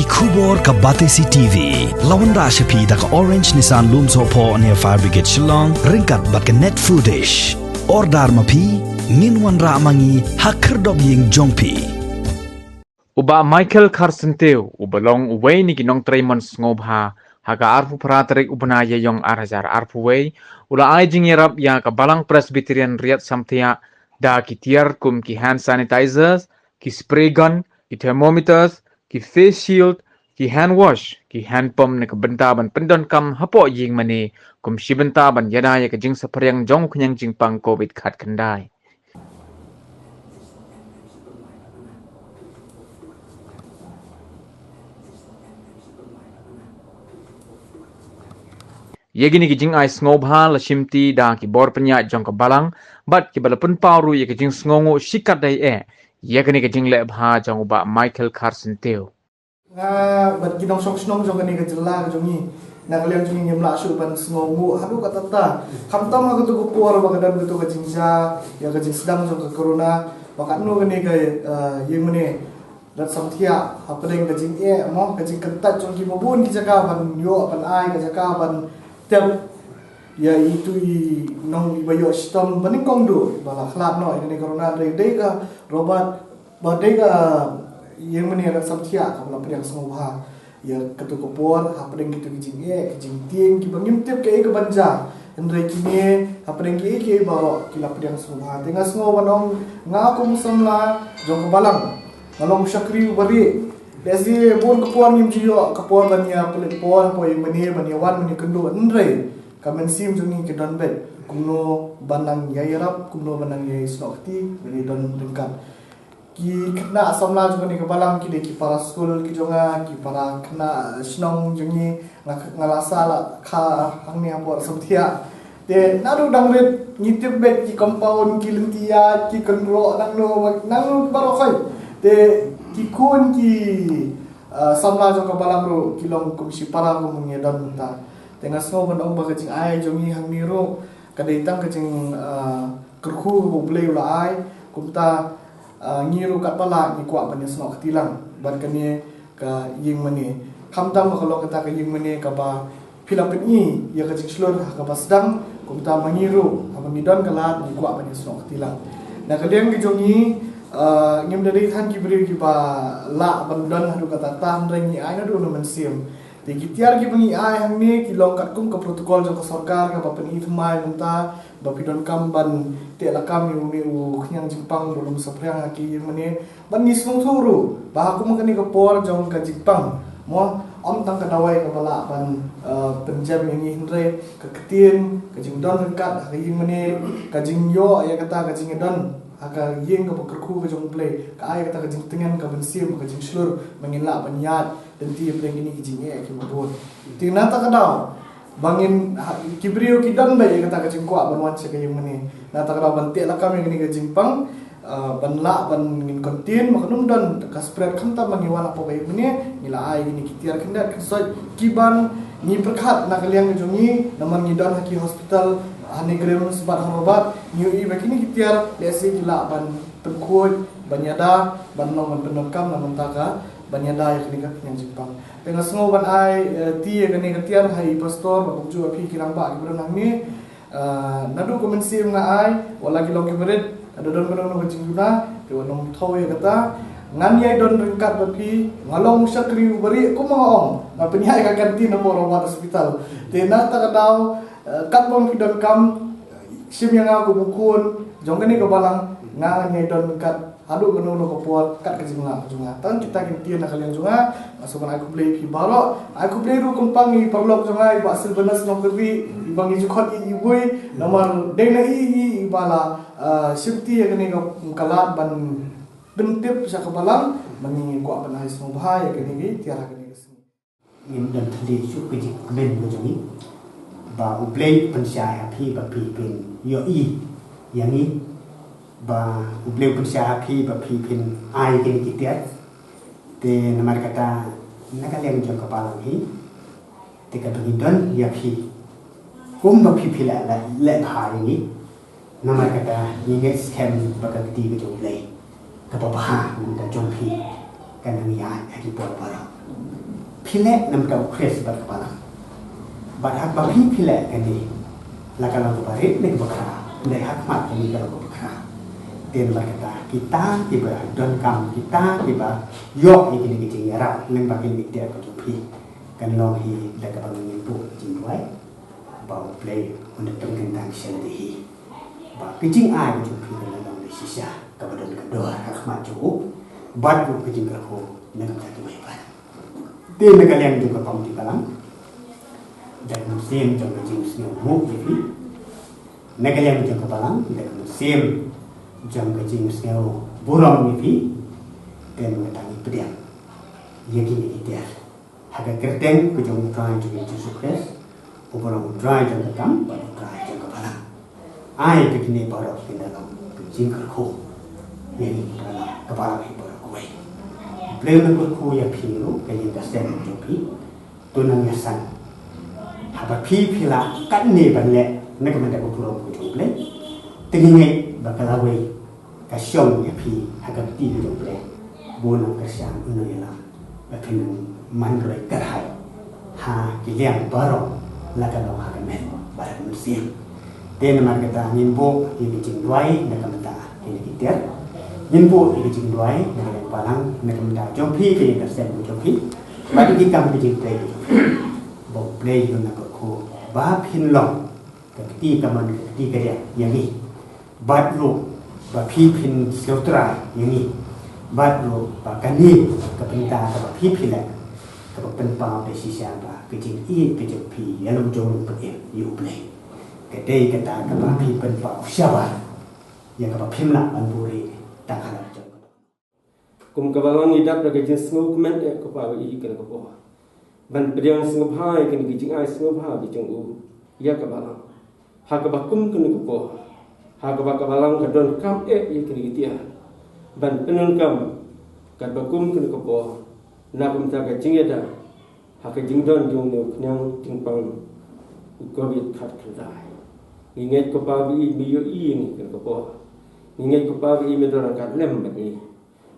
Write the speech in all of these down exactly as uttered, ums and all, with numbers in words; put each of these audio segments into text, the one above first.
Khubor ka Batesi T V. La wanrah sha phi da ka Orange Nissan Lumsohphoh near Fire Brigade Shillong, ryngkat bad ka Net Foodish. Order ma phi, ngin wanrah ma ngi ha khyrdop ïing jong phi. U Bah Michael Kharsyntiew, uba long uwei na ki nongtrei mon sngewbha, ha ka arphew phra tarik u bnai Ïaïong ar hajar arphew wei, u la ai jingïarap ïa ka Balang Presbyterian Riat Samthiah da ki tiar kum ki hand sanitizers, ki spray gun, ki thermometers, ki face shield, ki hand wash, ki hand pump na ka bynta ban pyndonkam hapoh ïing mane, kum shi bynta ban ïada ïa ka jingsaphriang jong u khñiang jingpang covid khatkhyndai. Ïa kine ki jingai sngewbha la shimti da ki bor pynïaid jong ka Balang, bad kiba la pynpaw ruh ïa ka jingsngewnguh shikatdei eh ïa kane ka jingleh bha jong u Bah Michael Kharsyntiew. Nga bad ki nongshong shnong jong kane ka jylla ka jong ngi, na ka liang jong ngi ngim lah shuh ban sngewnguh haduh katta katta. Khamtam ha kato ka por ba ka don kato ka jingjia ïa ka jingsdang jong ka corona, ba katno kane ka, eh, ïing mane Riat Samthiah, hapdeng ka jingeh mo, ka jingkyntait jong ki ba bun ki jaka ban ïoh ban ai, ka jaka ban tep ïa itu i nong iba ïoh shitom banyngkong duh ba la khlad noh ïa kane ka corona. Dei, dei ka Robert, ba dei ka ïing mane Riat Samthiah kaba la pdiang sngewbha ïa kato ka por, hapdeng kito ki jingeh, ki jingtieng kiba ngim tip kaei kaban jia. Hynrei kine hapdeng kiei kiei baroh ki la pdiang sngewbha. Te nga sngew ban ong, nga kum u samla jong ka Balang, nga long u shakri uba rieh. Lehse bun ka por ngim ju ïoh ka por ban ïa pynleit por hapoh ïing mane, ban ïa wan ban ïa kynduh, hynrei ka mynsiem jong ngi ka don beit kumno ban nang ïa ïarap, kumno ban nang ïa snoh kti, ban ïa don ryngkat. Ki khynnah samla jong kane ka Balang ki dei ki para skul ki jong nga, ki para khynnah shnong jong ngi. Nga, nga la sah la kha hangne hapoh Samthiah. Te naduh dang rit ngi tip beit ki compound, ki lynti ïaid, ki kynroh nangno nangno baroh khoit. Te ki khun ki, ah, samla jong ka Balang ruh ki long kum shi para kum ngi don mynta. Te nga sngew ban ong ba ka jingai jong ngi hangne ruh ka dei tang ka jing, ah, kyrkhu kaba U Blei u la ai. Kumta, ah, ngi ruh katba lah ngi kwah ban ïa snoh kti lang bad kane ka ïing mane. Khamtam ba ka long kata ka ïing mane kaba phi la pyni ïa ka jingshlur ha kaba sdang, kumta ma ngi ruh haba ngi don ka lad ngi kwah ban ïa snoh kti lang. Na ka liang ka jong ngi, ah, ngim da dei than ki briew kiba lah ban don haduh katta katta, hynrei ngi ai naduh na mynsiem. Te ki tiar kiba ngi ai hangne ki long katkum ka protocol jong ka sorkar kaba pyni thymmai mynta, ba phi donkam ban teh lakam ïa une u khñiang jingpang ba long saphriang ha ki ïing mane. Ban ngi sngewthuh ruh ba ha kum kane ka por jong ka jingpang mo, ym tang ka dawai kaba lah ban, eh, pynjem ïa ngi, hynrei ka ktien, ka jingdon ryngkat ha ka ïing mane, ka jingïoh ïa kata ka jingïadon ha ka ïing kaba kyrkhu ka jong U Blei, ka ai kata ka jingtngen ka mynsiem, ka jingshlur ba ngin lah ban ïaid lynti hapdeng kine ki jingeh kiba bun. Te na kata ka daw ba ngin, ha, ki briew ki don beit ïa kata ka jingkwah ban wan sha ka ïing mane. Na kata ka daw ban teh lakam ïa kane ka jingpang, ah, ban lah ban ngin kyntien, ma kan ym don ka spread, khamtam ba ngi wan hapoh ka ïing mane ngi la ai ïa kine ki tiar khyndiat khynsoit kiban ngi pyrkhat na ka liang ka jong ngi, namar ngi don ha ki hospital ha NEIGRIHMS bad ha Robert, ngi ïohi ba kine ki tiar lehse ki lah ban pynkhuid, ban ïada, ban long ban pyndonkam na mynta ka ban ïada ïa kane ka khñiang jingpang. Te nga sngew ban ai, eh, ti ïa kane ka tiar ha i pastor bad kumjuh ïa phi ki rangbah kiba don hangne. Eh, naduh ka mynsiem nga ai, wat la ki long kiba rit, lada don kano kano ka jingduna, te wat nym thaw ïa kata. Ngan ïai don ryngkat bad phi, nga long u shakri uba rieh kumba nga ong, nga pynïaid ka kantin hapoh Robert Hospital. Te na kata ka daw, eh, katba phi donkam, shim ïa nga kum u khun jong kane ka balang, nga ngan ïai don ryngkat haduh kano kano ka por kat ka jinglah jong nga. Tang kita ki ktien na ka liang jong nga, nga sngewbha ban ai khublei ïa phi baroh. Ai khublei ruh kyrpang ïa i paralok jong nga, i Bah Silvanus Nongkyrwit, iba ngi ju khot i i Bui, namar dei na i i iba la, ah, shimti ïa kane ka, ka lad ban pyntip sha ka balang, ba ngi kwah ban ai sngewbha ïa kane ka tiar ha kane ka sngi. Ngim don thylli shuh ka jingkmen ka jong ngi. Ba U Blei u pynshai ha phi ba phi phin ïohi ïa ngi. Ba U Blei u pynshai ha phi ba phi phin ai kine ki tiar. Te namar kata na ka liang jong ka balang hi, te kaba ngi don ïa phi, kumba phi phi leh, leh, leh bha ïa ngi. Namar kata ngi ngeit skhem ba ka kti ka jong U Blei kaba bha mynta jong phi. Kan nang ïaid ha ki por baroh. Phi leh namar ka U Khrist bad ka Balang. Bad haba phi phi leh kane, la ka long kaba rit ne kaba khraw, ne ha khmat kane ka long kaba khraw. Te namar kata kita kiba donkam, kita kiba ïoh ïa kine ki jingïarap lyngba kine ki tiar ka jong phi, kan long hi da kaba ngin buh jingduwai ba U Blei un da pynkyntang sha lade hi. Ba ka jingai ka jong phi kan long da shisha kaba don ka dor ha khmat jong u, bad ruh ka jingkyrkhu na ka bynta ki mei ban. Te na ka liang jong ka Komiti Balang, da ka mynsiem jong ka jingsngewnguh ïa phi. Na ka liang jong ka Balang, da ka mynsiem jong ka jingsngewburom ïa phi. Te na ka tang ïa pdiang ïa kine ki tiar ha ka kyrteng ka jong U Trai jong ngi Jisu Khrist, uba long U Trai jong ka kam bad U Trai jong ka Balang. Ai ba kine baroh kin da long ka jingkyrkhu ïa ngi, ka Balang, ka Balang hi baroh kawei. Blei un kyrkhu ïa phi ruh, ka ïing ka sem jong phi. To nang ïasan, haba phi phi lah katne ban leh na ka bynta ka burom ka jong U Blei, te ngi ngeit ba ka lawei ka shong ïa phi ha ka kti ka jong U Blei. Bun nang kyrshan, un nang ïalam ba phin nang man roi kyrhai ha ki liang baroh, la ka long ha ka met bad ha ka mynsiem. Te namar kata ngin buh ïa ki jingduwai na ka bynta kine ki tiar. Ngin buh ïa ki jingduwai na ka liang Balang na ka bynta jong phi, ka ïing ka sem jong phi, bad ki kam ki jingtrei jong phi. Ba U Blei un nang kyrkhu ba phin long ka kti kamon ka kti kadiang ïa ngi, bad ruh ba phi phin sngewthuh ïa ngi, bad ruh ba kane ka bynta kaba phi phi leh, kaba pynpaw da shisha ba ka jingïeit ka jong phi ïa long jong ruh phin im ïa U Blei. Ka dei kata kaba phi pynpaw shabar ïa kaba phim lah ban buhrieh tang ha la jong. Kum ka Balang ngi dap da ka jingsngewkmen eh ko Pa ba ïeit kane ka por ban pdiang sngewbha ïa kine ki jingai sngewbha ki jong u ïa ka Balang. Ha kaba kum kane ka por, ha kaba ka Balang ka donkam eh ïa kine ki tiar ban pyndonkam katba kum kane ka por, na ka bynta ka jingïada ha ka jingdon jong une u khñiang jingpang u Covid khatkhyndai. Ngi ngeit ko Pa ba ïeit, me ïohi ïa ngi kane ka por. Ngi ngeit ko Pa ba ïeit, me don ryngkat lem bad ngi.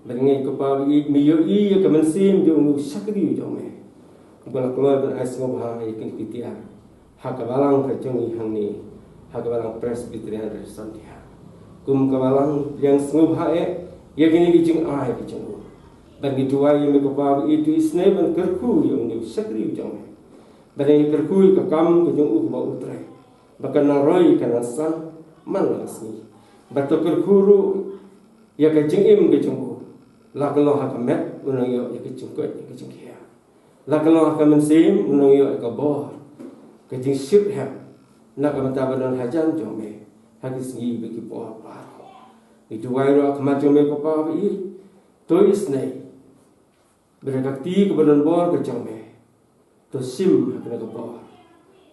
Bad ngi ngeit ko Pa ba ïeit, me ïohi ïa ka mynsiem jong une u shakri jong me, uba la kloi ban ai sngewbha ïa kine ki tiar ha ka Balang ka jong ngi hangne, ha ka Balang Presbyterian Redson Dïa. Kum ka Balang, pdiang sngewbha eh ïa kine ki jingai ki jong u. Bad ngi duwai ïa me ko Pa ba ïeit, to isynei ban kyrkhu ïa une u shakri jong me. Bad ngi kyrkhu ïa ka kam ka jong u kaba u trei, ba kan nang roi kan nang san man la ka sngi. Bad to kyrkhu ruh ïa ka jingim ka jong u, la ka long ha ka met un nang ïoh ïa ka jingkoit ïa ka jingkhiah. La ka long ha ka mynsiem un nang ïoh ïa ka bor, ka jingshitrhem na ka bynta ba don hajan jong me ha ki sngi bad ki por baroh. Ngi duwai ruh ha khmat jong me ko Pa ba ïeit, to isynei ba da ka kti kaba don bor ka jong me, to shim ha kane ka por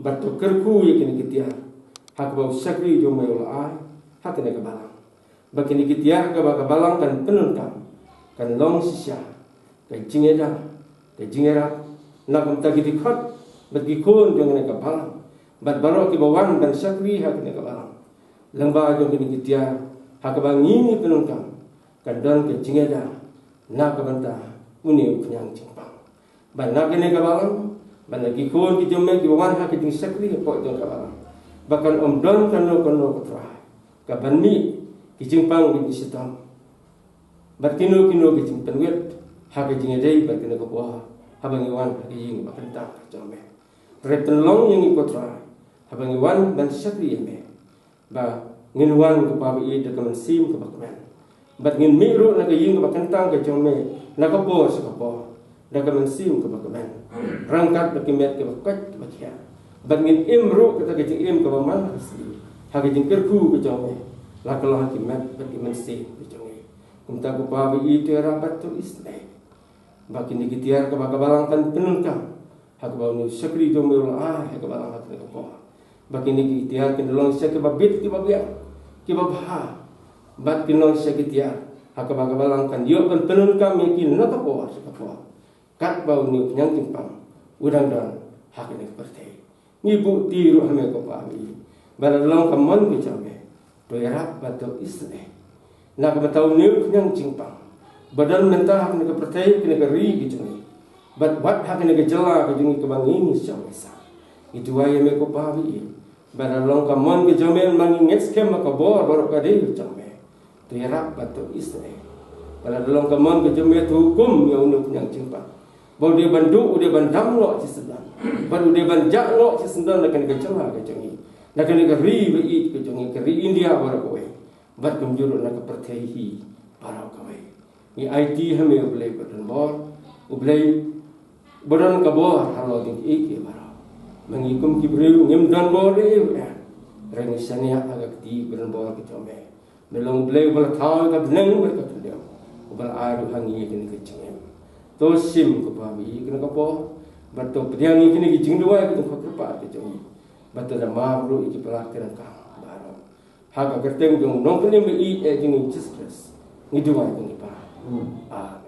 bad to kyrkhu ïa kine ki tiar ha kaba u shakri jong me u la ai ha kane ka Balang. Ba kine ki tiar ha kaba ka Balang kan pyndonkam kan long shisha ka jingïada, ka jingïarap na ka bynta ki dkhot bad ki khun jong kane ka Balang bad baroh kiba wan ban shakri ha kane ka Balang. Lyngba jong kine ki tiar ha kaba ngi ngi pyndonkam kan don ka jingïada na ka bynta une u khñiang jingpang. Bad na kane ka Balang, bad na ki khun ki jong me kiba wan ha ka jingshakri hapoh jong ka Balang, ba kan ym don kano kano ko Trai kaban mih ki jingpang ki jingshitom bad kino kino ki jingpynwit ha ka jingïadei bad kane ka por haba ngi wan ha ka ïing ba kyntang ka jong me. Trai, pynlong ïa ngi ko Trai haba ngi wan ban shakri ïa me, ba ngin wan ko Pa ba ïeit da ka mynsiem kaba kmen. Bad ngin mih ruh na ka ïing kaba kyntang ka jong me na ka por sha ka por da ka mynsiem kaba kmen, ryngkat bad ki met kiba koit kiba khiah. Bad ngin im ruh kata ka jingim kaba man ha ka sngi ha ka jingkyrkhu ka jong me, la ka long ha ki met bad ki mynsiem ka jong ngi. Kumta ko Pa ba ïeit, to ïarap bad to isynei ba kine ki tiar kaba ka Balang kan pyndonkam ha kaba une u shakri jong me u la ai ha ka Balang ha kane ka por, ba kine ki tiar kin long sha kiba bit, kiba biang, kiba bha, bad kin long sha ki tiar ha kaba ka Balang kan ïoh ban pyndonkam ïa ki na ka por sha ka por, katba une u khñiang jingpang u dang don ha kane ka pyrthei. Ngi buh ti ruh ha me ko Pa ba ïeit, ba la long ka mon ka jong me, to ïarap bad to isynei na ka bynta une u khñiang jingpang, ba don mynta ha kane ka pyrthei, kane ka ri ka jong ngi, bad wat ha kane ka jylla ka jong ngi kaba ngi ngi shong ngi sah. Ngi duwai ïa me ko Pa ba ïeit, ba la long ka mon ka jong me, ma ngi ngeit skhem ba ka bor baroh ka dei ka jong me. To ïarap bad to isynei. Ba la long ka mon ka jong me, to hukum ïa une u khñiang jingpang, ba u dei ban duh, u dei ban dam noh shisyndon, bad u dei ban jah noh shisyndon na kane ka jylla ka jong ngi, na kane ka ri ba ïeit ka jong ngi, ka ri India baroh kawei, bad kumjuh ruh na ka pyrthei hi baroh kawei. Ngi aiti ha me, U Blei ba don bor, U Blei ba don ka bor halor jong kiei kiei baroh. Ma ngi kum ki briew ngim don bor ei ei ruh, hynrei ngi shaniah ha ka kti ba don bor ka jong me. Me long U Blei uba la thaw ïa ka bneng bad ka kyndem, uba la ai ruh ha ngi ïa kane ka jingim. To shim ko Pa ba ïeit ïa kane ka por, bad to pdiang ïa kine ki jingduwai ki jingkyrpad ka jong ngi, bad to da map ruh ïa ki palat ki ryngkang baroh. Ha ka kyrteng jong u Nongpynim ba ïeit eh jong ngi Jisu Khrist ngi duwai, ko Pa. Amen.